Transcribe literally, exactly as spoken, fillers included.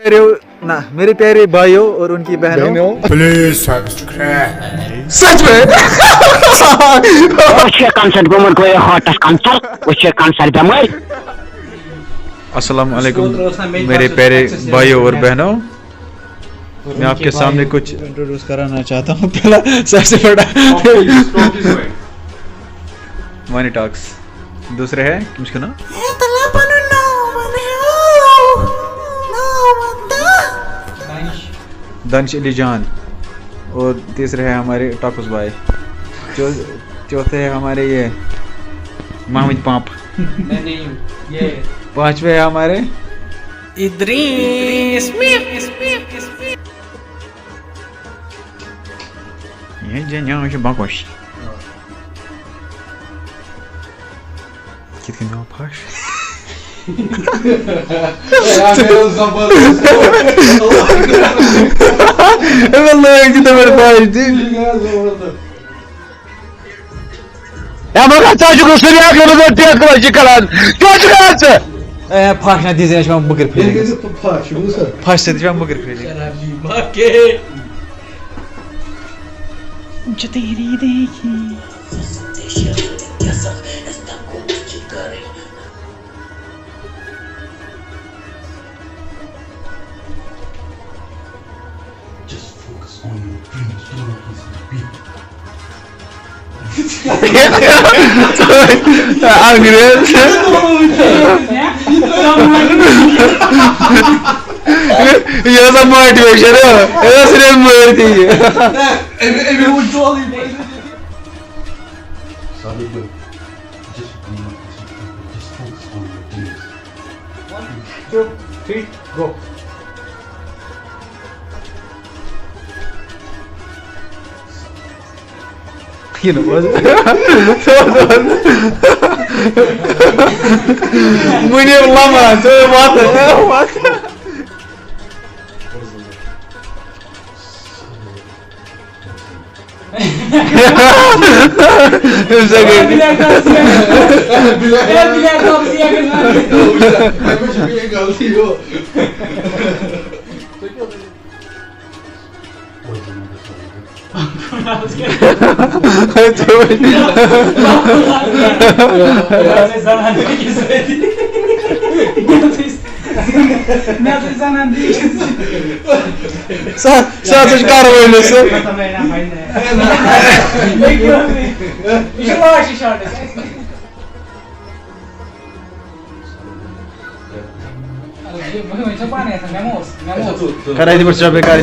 प्यारे, ना, मेरे प्यारे भाइयों और उनकी बहनों। Please subscribe. سچ میں وٕچھ یہِ concert گوٚمُت گوٚو یہِ hottest concert، وٕچھ یہِ concert بیمٲرۍ۔ السلام علیکم میرے پیارے بھائیوں اور بہنوں، میں آپ کے سامنے کچھ انٹروڈیوس کرانا چاہتا ہوں۔ پہلا، سب سے بڑا مانی ٹاکس، دوسرے ہے کٔمِس چھُ ناو؟ دانش علی جان، اور تیسرے ہے ہمارے ٹاکس بھائی، چو- چوتھے ہے ہمارے یہ محمد پمپ، نہیں، نہیں، یہ پانچویں ہے ہمارے ادریس۔ یہ جن یہاں چھُ بکوش۔ کِتھ کٔنۍ دِمو پھش؟ أمۍ لٲگۍ تہِ تِمن پھش دِنۍ۔ ہے مگر ژٕ چھُکھ نہٕ سُہ ریاکھ نہٕ ٹیک کَران، یہِ کَران، کیٛاہ چھُ کَران ژٕ؟ اے، پھش نہ دِژ اَسہِ وۄنۍ مُکٕر فیٖلِنٛگٕس۔ پھش چھُ سر۔ پھش سۭتۍ چھِ مےٚ مُکٕر فیٖلِنٛگ۔ انگریز۔ یہ ہسا موٹیویشن ہے، یہ صرف مٲرۍ تہِ یہِ۔ Just focus on your dreams. One, two, three, go. You know what? Munir Lama, so what? زنان بیٚیِس۔ سا سا ژٕ چھُ کَرٕ وٲلِس سُہ۔ یہِ چھُ لاسٹ شاٹ۔ وۄنۍ چھا پانَے آسان، مےٚ ما اوس، مےٚ ما اوس۔ کَرے دِمَس رۄپیہِ کَرِ۔